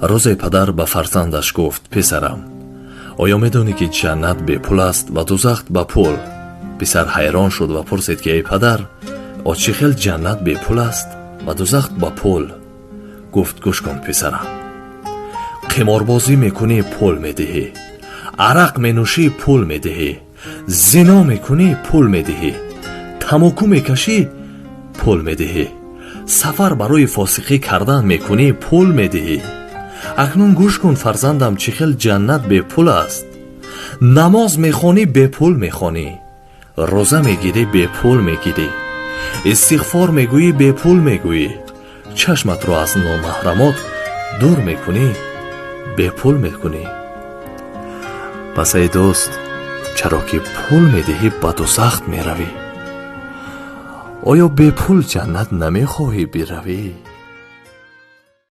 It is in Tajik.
Рӯзе падар ба фарзандаш гуфт: «Писарам, оё медонӣ, ки ҷаннат бепул аст ва дузах ба пул?» Писар ҳайрон шуд ва пурсид, ки: «Эй падар, о чӣ хел ҷаннат бепул аст ва дузах ба пул?» Гуфт: «Гӯш кун, писарам, қиморбозӣ мекунӣ, пул медиҳӣ, арақ менӯшӣ, пул медиҳӣ, зино мекунӣ, пул медиҳӣ, тамоку мекашӣ, пул медиҳӣ, сафар барои фосиқӣ кардан мекунӣ, пул медиҳӣ. Акнун гӯш кун, фарзандам, чӣ хел ҷаннат бепул аст. Намоз мехонӣ, бепул мехонӣ, рӯза мегирӣ, бепул мегирӣ, истиғфор мегӯӣ, бепул мегӯӣ, чашматро аз номаҳрамот дур мекунӣ, бепул мекунӣ. Пас, эй дӯст, чаро ки пул медиҳӣ, ба дузах меравӣ? Оё бепул ҷаннат намехоҳӣ биравӣ?»